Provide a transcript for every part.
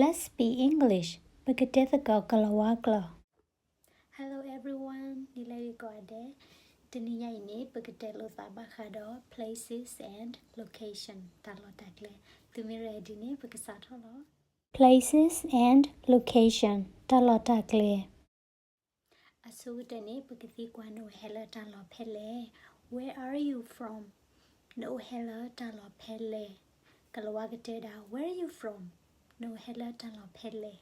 Let's speak English. ပကတဲသကိးကလၤဝါကျိာ်. Hello everyone, နံၤလၢအဂ့ၤကိးဂၤဒဲး. တနံၤညါအံၤန့ၣ် ပကတဲလိာ်သးဘၣ်ဃးဒီး places and location တၢ်လီၢ်တၢ်ကျဲ. သုမ့ၢ် ready န့ၣ် ပကစးထီၣ်လီၤ. Places and location တၢ်လီၢ်တၢ်ကျဲ. အဆိကတၢၢ်န့ၣ် ပကသံကွၢ် နအိၣ်ဟဲလၢတၢ်လီၢ်ဖဲလဲၣ်. Where are you from? နအိၣ်ဟဲလၢတၢ်လီၢ်ဖဲလဲၣ်. ကလၤဝါကတဲဒၣ် Where are you from? နအိၣ်ဟဲလၢတၢ်လီၢ်ဖဲလဲၣ်.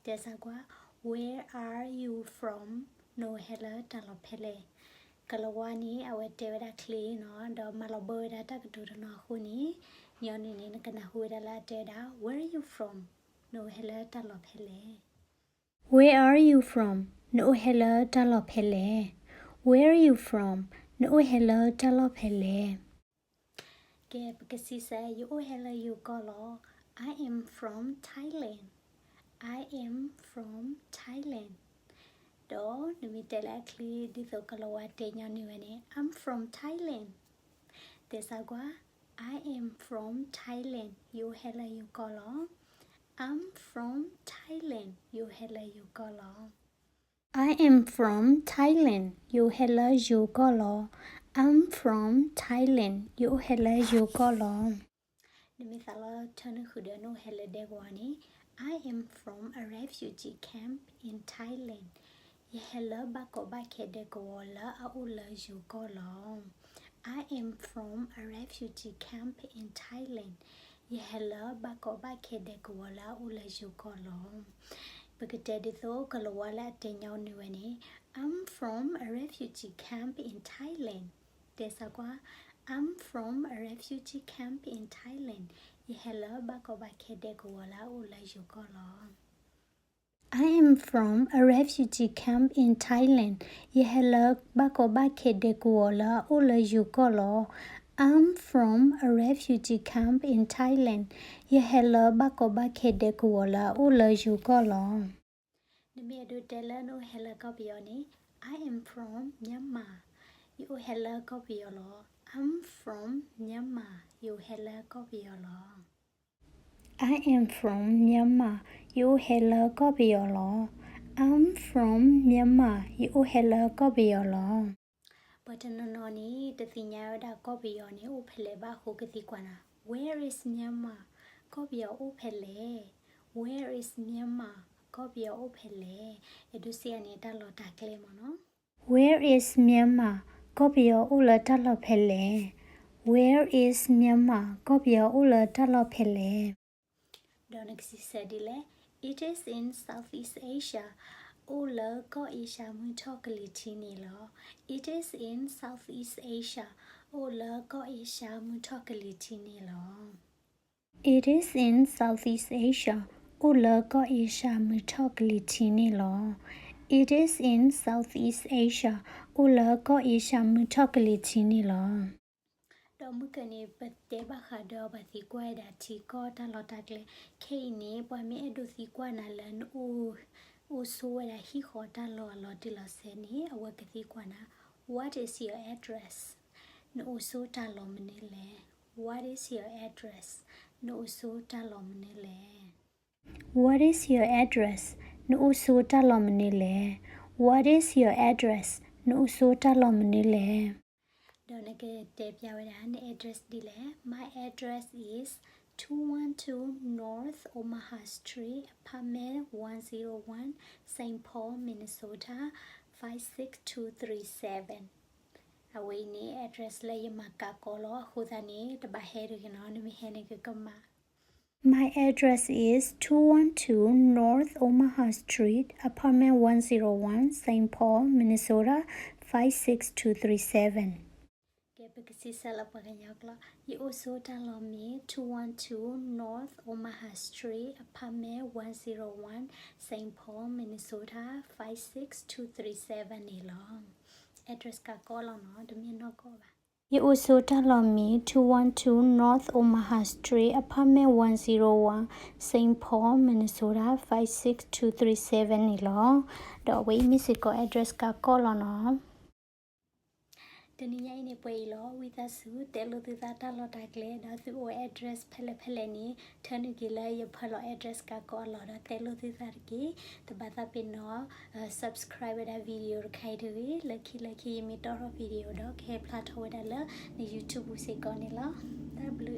တဲစၢ်ကွၢ်, Where are you from? နအိၣ်ဟဲလၢတၢ်လီၢ်ဖဲလဲၣ်. ကလၤဝါန့ၣ် အဝဲတဲဝဲဒၣ်ချ့နီၤ, ဒီးမၤလီၤဘၢဝဲဒၣ်တၢ်ကတိၤတနီၤအဃိန့ၣ်, ညီနုၢ်န့ၣ် နကနၢ်ဟူဝဲဒၣ်လၢအတဲဝဲဒၣ် Where are you from? နအိၣ်ဟဲလၢတၢ်လီၢ်ဖဲလဲၣ်. Where are you from? နအိၣ်ဟဲလၢတၢ်လီၢ်ဖဲလဲၣ်. Where are you from? နအိၣ်ဟဲလၢတၢ်လီၢ်ဖဲလဲၣ်. ကဲ ပကစံးဆၢ ယအိၣ်ဟဲလၢယိၤကီၢ်လီၤ. I am from Thailand. I am from Thailand. ဒီးနမ့ၢ်တဲလၢအချ့ ဒ်သိးကလၤဝါတဲညီနုၢ်ဝဲန့ၣ် I'm from Thailand. တဲစၢ်ကွၢ်, I am from Thailand. ယအိၣ်ဟဲလၢယိၤကီၢ်လီၤ. I'm from Thailand. ယအိၣ်ဟဲလၢယိၤကီၢ်လီၤ. I am from Thailand. ယအိၣ်ဟဲလၢယိၤကီၢ်လီၤ. I'm from Thailand. ယအိၣ်ဟဲလၢယိၤကီၢ်လီၤ. နမ့ၢ်သးလီထၢနုာ်ဃုာ်ဒီး နအိၣ်ဟဲလၢဒဲကဝီၤန့ၣ်, I am from a refugee camp in Thailand. ယဟဲလၢဘၣ်ကီဘၣ်ခဲဒဲကဝီၤလၢအအိၣ်လၢယိၤကီၢ်လီၤ. I am from a refugee camp in Thailand. ယဟဲလၢဘၣ်ကီဘၣ်ခဲဒဲကဝီၤလၢအအိၣ်လၢယိၤကီၢ်လီၤ. ပကတဲဒ်သိးကလၤဝါလၢအတဲညီနုၢ်ဝဲန့ၣ်, I'm from a refugee camp in Thailand. တဲစၢ်ကွၢ်, I'm from a refugee camp in Thailand. ယဟဲလၢဘၣ်ကီဘၣ်ခဲဒဲကဝီၤလၢအအိၣ်လၢယိၤကီၢ်လီၤ. I am from a refugee camp in Thailand. ယဟဲလၢဘၣ်ကီဘၣ်ခဲဒဲကဝီၤလၢအအိၣ်လၢယိၤကီၢ်လီၤ. I'm from a refugee camp in Thailand. ယဟဲလၢဘၣ်ကီဘၣ်ခဲဒဲကဝီၤလၢအအိၣ်လၢယိၤကီၢ်လီၤ. နမ့ၢ်အဲၣ်ဒိးတဲလၢနအိၣ်ဟဲလၢကီၢ်ပယီၤန့ၣ်, I am from Myanmar. ယအိၣ်ဟဲလၢကီၢ်ပယီၤလီၤ. I'm from Myanmar. ယအိၣ်ဟဲလၢကီၢ်ပယီၤလီၤ. I am from Myanmar. ယအိၣ်ဟဲလၢကီၢ်ပယီၤလီၤ. I'm from Myanmar. ယအိၣ်ဟဲလၢကီၢ်ပယီၤလီၤ. ပှၤတနီၤနီၤန့ၣ် တသ့ၣ်ညါဝဲဒၣ်ကီၢ်ပယီၤန့ၣ်အိၣ်ဖဲလဲၣ်ဘၣ်အဃိ ကသံကွၢ်နၤ, Where is Myanmar? ကီၢ်ပယီၤအိၣ်ဖဲလဲၣ်. Where is Myanmar? ကီၢ်ပယီၤအိၣ်ဖဲလဲၣ်. အဲၣ်ဒိးစံးအါန့ၣ် တၢ်လီၢ်တၢ်ကျဲမ့ၢ်နီၤ. Where is Myanmar? ကီၢ်ပယီၤအိၣ်လၢတၢ်လီၢ်ဖဲလဲၣ်. Where is Myanmar? ကီၢ်ပယီၤအိၣ်လၢတၢ်လီၢ်ဖဲလဲၣ်. ဒီးနကစံးဆၢဒ်လဲၣ်, It is in Southeast Asia. အိၣ်လၢကီၢ်အ့ရှါမုၢ်ထီၣ်ကလံၤထံးန့ၣ်လီၤ. It is in Southeast Asia. အိၣ်လၢကီၢ်အ့ရှါမုၢ်ထီၣ်ကလံၤထံးန့ၣ်လီၤ. It is in Southeast Asia. အိၣ်လၢကီၢ်အ့ရှါမုၢ်ထီၣ်ကလံၤထံးန့ၣ်လီၤ. It is in Southeast Asia. အိၣ်လၢကီၢ်အ့ရှါမုၢ်ထီၣ်ကလံၤထံးန့ၣ်လီၤ. ဒီးမုၢ်ကၢန့ၣ် ပတဲဘၣ်ဃးဒီးပှၤသံကွၢ်ဝဲဒၣ်ထံကီၢ်တၢ်လီၢ်တၢ်ကျဲ, ခဲအံၤန့ၣ် ပှၤမ့ၢ်အဲၣ်ဒိးသံကွၢ်နၤလၢနအိၣ်, အိၣ်ဆိးဝဲဒၣ်ဟံၣ်ဃီတၢ်လီၢ်အလီၤတံၢ်လီၤဆဲးန့ၣ် အဝဲကသံကွၢ်နၤ, What is your address? နအိၣ်ဆိးတၢ်လီၢ်မနုၤလဲၣ်. What is your address? နအိၣ်ဆိးတၢ်လီၢ်မနုၤလဲၣ်. What is your address? နအိၣ်ဆိးတၢ်လီၢ်မနုၤလဲၣ်. What is your address? နအိၣ်ဆိးတၢ်လီၢ်မနုၤလဲၣ်. ဒီးနကတဲပျၢ်ဝဲဒၣ်န address ဒ်လဲၣ်. My address is two one two North Omaha Street, apartment one zero one, Saint Paul, Minnesota, five six two three seven. အဝဲအံၤန့ၣ် address လၢယမၤကးကီးလီၤ. အဃိသတးန့ၣ် တဘၣ်ဟဲတဂ့ၤနီၤ, နမ့ၢ်ဟဲန့ၣ် ကကမၣ်. My address is two one two North Omaha Street, apartment one zero one, Saint Paul, Minnesota, five six two three seven. ကဲ ပကစံးဆၢလၢပှၤကညီကျိာ်, ယအိၣ်ဆိးတၢ်လီၢ်မ့ၢ် two one two North Omaha Street, apartment one zero one, Saint Paul, Minnesota, five six two three seven န့ၣ်လီၤ. address ကးကီးလီၤနီၤ, တမ့ၢ်နီၢ်ကီၢ်ဘၣ်. ယအိၣ်ဆိးတၢ်လီၢ်မ့ၢ် two one two North Omaha Street, apartment one zero one, Saint Paul, Minnesota, five six two three seven န့ၣ်လီၤ. ဒီးအဝဲအံၤမ့ၢ်စ့ၢ်ကီး address ကးကီးလီၤနီၤ. တနံၤညါအံၤန့ၣ် ပှဲၤအံၤလီၤ. ဝံသးစူၤ တဲလိာ်သုသးတၢ်လီၢ်တၢ်ကျဲ ဒီးသုအိၣ် address ဖဲလဲၣ်ဖဲလဲၣ်န့ၣ် ထၢနုာ်က့ၤလၢယဖၢလီၤ address ကးကီးအလီၢ်ဒီး တဲလိာ်သုသးတက့ၢ်. တဘၣ်သးပ့ၤနီၣ် subscribe ဝဲဒၣ် video တခါအံၤတဂ့ၤ. လၢခံလၢခံယမ့ၢ်တီၣ်ထီၣ် video ဒီး ကဟဲဖျါထီၣ်ဝဲဒၣ်လၢန YouTube ပူၤစ့ၢ်ကီးန့ၣ်လီၤ. တၢ်ဘျုး